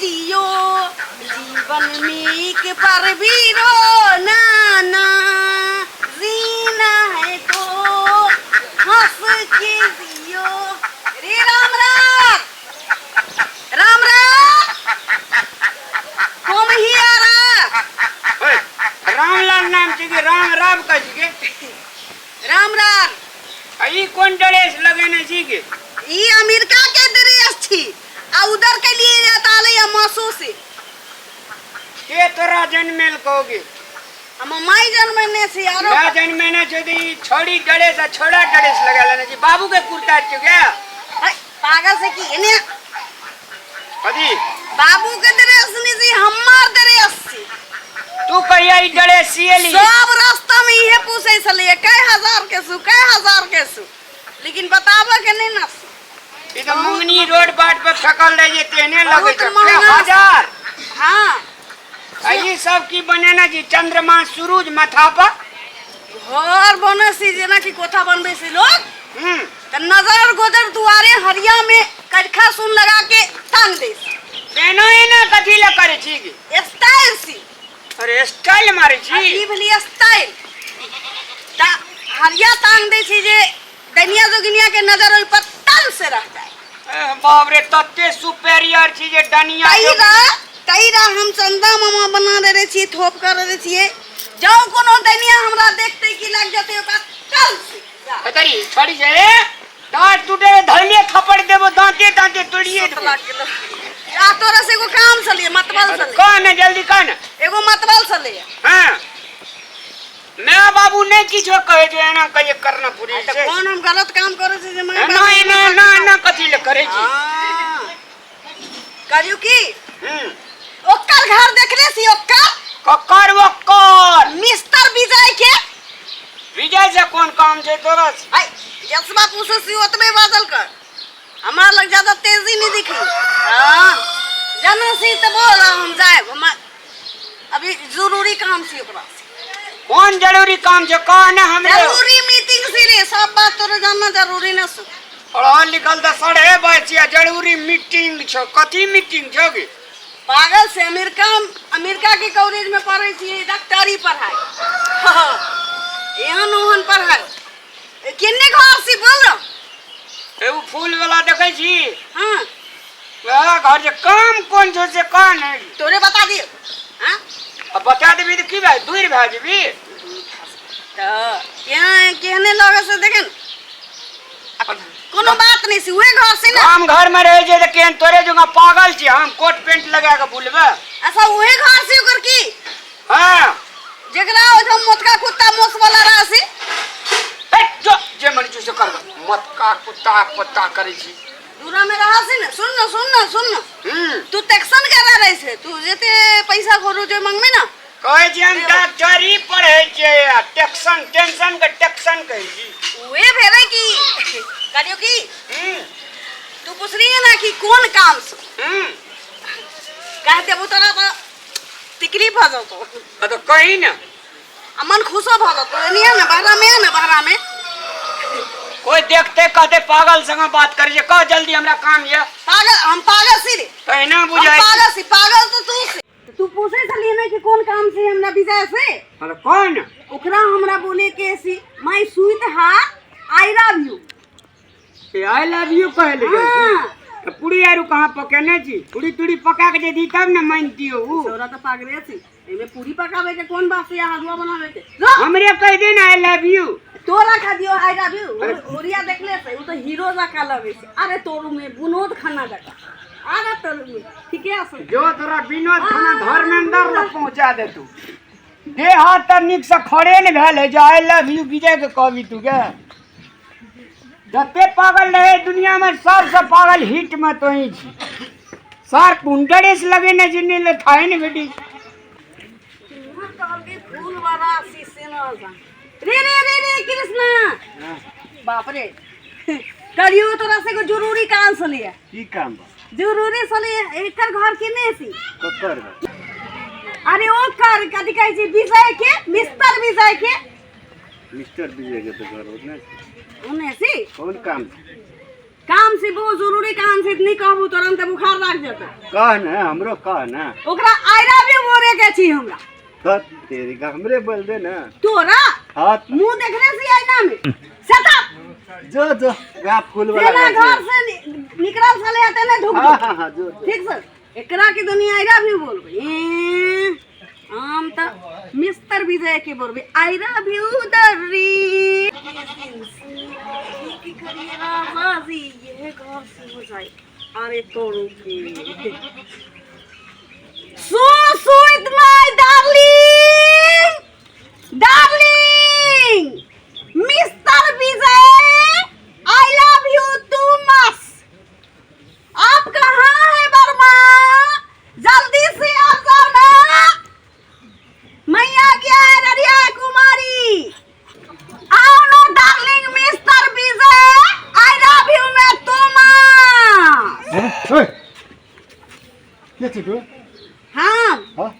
जियो, जीवन में एक पर भी रोना ना, जीना है तो हंस के जियो। रे राम राम राम राम, कौन ही आ रहा? ओए, रामलाल नाम छै कि राम राम कहै छी के? राम राम। आ ई कोन ड्रेस लगेने छी के? ई अमेरिका के ड्रेस छी आ उधर के लिए जाता ले या मासू से। के तोरा जन्मेल कहोगे? हम माई जन्मेने छी आरो। मैं जन्मेने छै तऽ ई छोड़ी ड्रेस आ छोड़ा ड्रेस लगा लेने छी। बाबू के कुर्ता छै क्या? है, पागल से की एने? कथी? बाबू के ड्रेस नहीं छी, हमार ड्रेस छी। तू कहिया ई ड्रेस सिएली? सब रास्ता में इहे पूछे छलिए, कै हजार के सु, कै हजार के सु, लेकिन बताबे के नहीं ना सु। ई तऽ मंगनी रोड बाट पर फेकल रहे जे तेहने लगै बहुत छै। कै महंगा। हजार? हाँ। आ ई सब की बनेने छी चंद्रमा सूरज माथा पर? घर बने छी जेना कि कोठा बनबै छी लोग। तऽ नजर गोजर दुआरे हरिया में कजखा सुन लगा के टांग दे छी। एना एना कथी लए करै छी गे? स्टाइल छी। अरे स्टाइल मारै छी? आ ई भेली स्टाइल। तऽ हरिया टांग दै छी जे डनिया जोगिनिया के नजर ओहि पर तल से रह जाए। ए, बाप रे, तते सुपेरियर छी जे डनिया तै रा तै रा हम चंदा मामा बना देने छियै, थोप कर देने छियै। जौ कोनो डनिया हमरा देखते की लग जेतै ओकरा तल से। कतरी छोड़ी छै ए, दांत टूटे धरले थप्पड़ देबो, दांते दांते तोड़िए देबो। लाग गेलो। आ तोरा से एगो काम छलिए, मतबल छलिए। कह ने जल्दी कह ने। एगो मतबल छलिए। हाँ, मैं बाबू नहीं किछो कहे जो एना कहिए करना पूरी तऽ छै। कोन हम गलत काम करै छी जे माय एना बाबू एना एना एना कथी ले करै छी? हाँ। करियौ की? हम्म। ओकर घर देखले छी ओकर? ककर ओकर? मिस्टर विजय के। विजय से कोन काम छै तोरा? ऐ जसबा पूछै छी ओतबे बाजल कर, हमरा लग ज्यादा तेजी नहीं दिखी। हाँ जानो सी तऽ बोल, हम जायब, हमरा अभी जरूरी काम छी ओकरा से। कोन जरूरी काम छै कह ने हमरे। जरूरी मीटिंग सी रे, सब बात तोरे जानना जरूरी न सु। पढ़ल लिखल तऽ सढ़े बचिया, जरूरी मीटिंग छौ। कथी मीटिंग छौ गे? पागल से अमेरिका, अमेरिका के कॉलेज में पढ़े छियै डॉक्टरी पढ़ाई, एहन ओहन पढ़ाई। केने घर से बोल? एगो फूल वाला देखै छी? हाँ। वएह घर जे। काम कोन छौ से कह ने। तोरे बता दियो? हाँ। आ बता देबी तऽ की भए दूर भए जेबी? तऽ केहन केहने लगे से देखे ने, कोनो बात नहीं से उहे घर से ना। हम घर में रहे छै तऽ केहन तोरे जकाँ पागल छी हम कोट पेंट लगा के बुलबै? अच्छा, उहे घर से ओकर की? हाँ। जेकरा ओहिठाम मोटका कुत्ता मोस वाला रहा से? हट जो, जे मन छै से करबै। मोटका कुत्ता कुत्ता करै छी। दूरा में रहा से ने। सुन ना, सुन ना, सुन ना। तू टेक्सन करा रहे से, तू जेते पैसा खोरू जो मंगमे ना। कहै छी हम डॉक्टरी पढ़ै छियै आ टेक्सन टेंशन के टेक्सन कहै छी। उहे भेलै की करियो की। तू पुछली ना कि कोन काम से? कह देबू तोरा तऽ तकलीफ भऽ जेतौ। हाँ तऽ कही ने। आ मन खुशो भऽ जेतौ। एनिया ने बहरा में ने बहरा में कोई देखते कहते पागल संग बात करै छै। कह जल्दी, हमरा काम यऽ। पागल? हम पागल छी रे? तहिना हम बुझाइ। पागल छी? पागल तो तू छी। तू पूछे छलियै ने कि कोन काम से हमरा विजय से? हाँ तऽ कह ने। ओकरा हमरा बोले के C my sweet heart I love you. A I love you कहै ले जाइ छी? हाँ। तऽ पूरी आरू कहाँ पकेने छी? पूरी तूरी पका के दे दी तब ने मानतियो उ। छौड़ा तऽ पागले छी, एमे पूरी पकावे के कोन बात से या हलवा बनावे के? जो। हमरे कह दे ने I love you. तोरा खा दियो I love you? ओरिया देखले से उ तो हीरो जका लगे छै। अरे तोरू में विनोद खन्ना जका। अरे तोरू में ठीके আছে। जो तोरा विनोद खन्ना धर्मेंद्र लग पहुंचा दे। तू देह हाथ तऽ नीक से खड़े ने भेल है जे I love you विजय के कहबी तू गे? जते पागल रहे दुनिया में सबसे पागल हिट में तो ही छी सर। कोन ड्रेस लगेने छी ने ले थाहे ने बेटी। कहलकै फूल वाला शीशे न रे रे रे रे कृष्णा, बाप रे, करियो तोरा से एगो जरूरी काम छलिए। की काम बा? जरूरी छलिए। एकर घर केने छी? ककर? अरे ओकर कथी कहै छै विजय के, मिस्टर विजय के। मिस्टर विजय के तो घर होत ना। ओने छी। कौन काम छै? काम से बहुत जरूरी काम से नहि कहबू तुरंत बुखार लाग जेतै। कह ने, हमरो कह ने। ओकरा I love you बोले के छी हमरा। तो तेरी का हमरे बोल दे ना। तोरा हाँ। मुंह देखने से आईना में। Shut up. जो जो वह फूल वाला तेना गाछ घर से निकलल छले हेतै ने धुक है। हाँ हाँ हाँ, जो जो। ठीक सर, एकरा के दुनिया I love you बोलबै। ए, हम तऽ मिस्टर विजय के बोलबै I love you दर्री। की करिए राजा जी, ये घर से हो जाए। अरे तोरू के so sweet my darling, darling mister Vijay, I love you too much. आप कहाँ हैं वर्मा? जल्दी से आ जाओ ना। मैं आ गया है ररिया कुमारी। आओ ना darling mister Vijay, I love you मैं too much. ओइ, के छी तू? हाँ। हाँ?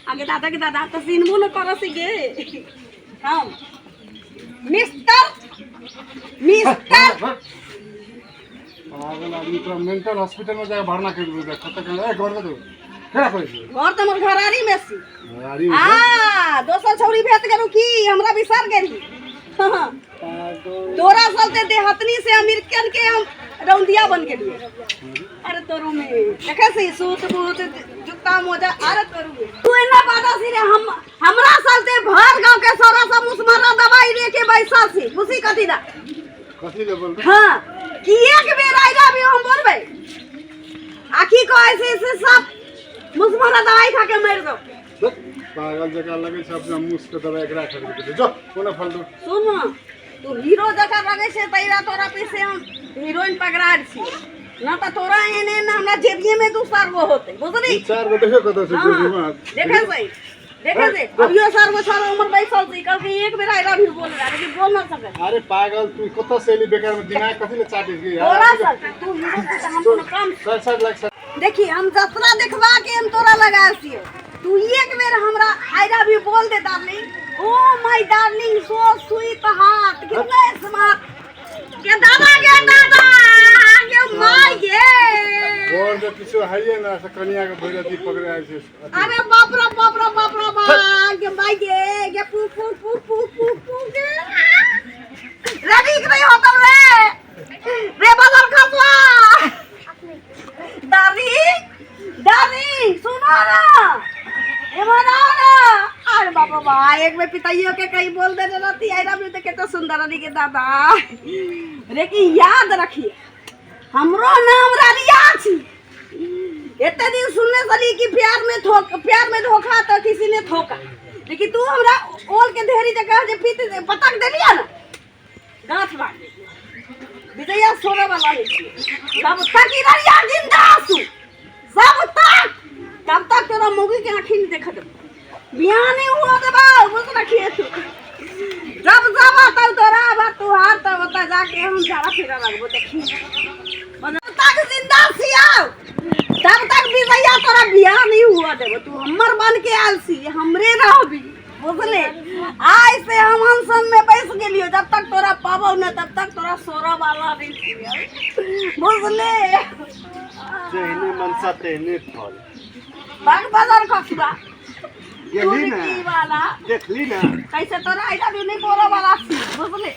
आगे दादा के दादा तो सीनबो न कर गे। हम मिस्टर मिस्टर पागल आदमी, तोरा मेंटल हॉस्पिटल में जाके भरना कर देबो। कत के ए घर दे केना करै छी? घर तऽ हमर घरारी में छी। घरारी में? आ दोसर छौरी भेट गेलू की हमरा बिसर गेली? तोरा चलते देहतनी से अमेरिकन के हम रौंदिया बन गेलिए। अरे तोरू में देखे से सूट बूट जूता मोजा। अरे तोरू में तू एना बाजा सी रे। हम हमरा चलते भर गांव के सौरा सब मुसमारा दवाई लेके बैसल सी खुशी कथी दा? कथी ले बोल? हाँ, कि एक बेर आइला भी हम बोलबै आ की कहै छै से सब मुसमारा दवाई खा के मरि जाओ। पागल जकाँ लगै छै अपना मुस के दवाई एकरा खरीद के जो कोनो फालतू। सुन, तू हीरो जकाँ लगै छै तैरा तोरा पीछे हम हीरोइन पकड़ा छी ना तऽ तोरा एने एने हमरा जेबिये में दू चार गो होते, बुझली? दू चार गो देखियौ कतऽ छै हाँ, जेबी में। देखे सही, देखे से अभियो सर वो सारा उम्र बैसल छी। कल के एक बेर I love you बोल रहा लेकिन बोल ना सके। अरे पागल, तू कतऽ से एली? बेकार में दिमाग कथी ले चाटै छी? तोरा सर तू हीरो छी तऽ हम कोनो कम? सर सर लग सर। देखी, हम जतरा देखबा के हम तोरा लगा छियो, तू एक बेर हमरा I love you बोल दे darling. Oh my darling, so sweet heart, कितना स्मार्ट के दादा के दादा के my गे। बोल दे किछो हइए ना से कनिया के भरि अथी पकड़े आइ छै अथी। अरे बाप रे बाप रे बाप रे बाप के my गे के पू पू पू पू पू पू के रेडी के नहीं होता रे रे बाजार खसवा। डार्लिंग डार्लिंग, सुनो ना, एमहर आओ ना। अरे बाबा बा, एक बेर पिताइयो के कहीं बोल देने रहती I love you तो कितना सुंदर रही के दादा रे। की याद रखिए, हमरो नाम रानिया छी। एते दिन सुनने छली कि प्यार में धोखा, प्यार में धोखा तो किसी ने धोखा, लेकिन तू हमरा ओल के ढेरी जगह जे पीत पटक देलिया ना, गाछ मार देलिया। विजया सोने वाला नहीं छियै। तब तक ई ररिया जिंदा आसू सब तक, तब तक तोरा मौगी के आँखि नहीं देख देबो, बियाह नहीं हुआ देबो, बुझ रखिए तू। जब जब आता तोरा आब तुहार तब ओतऽ जाके हम झाड़ा फिरा लगबो। देखी, तब तक जिंदा छियौ तब तक विजया तोरा बियाह नहीं हुआ देबो। तू हमर बन के आयल छी, हमरे रहबी, बुझले? आइ से हम अनशन में बैस गेलियो, जब तक तोरा पाबौ न तब तक तोरा सोरा वाला नहीं छियौ, बुझले? जेहने मनसा तेहने फल। बाग बाजार खसुआ गेली ना? की वाला। देखली ना? कैसे तोरा I love you नहीं बोलो वाला छी, बुझले?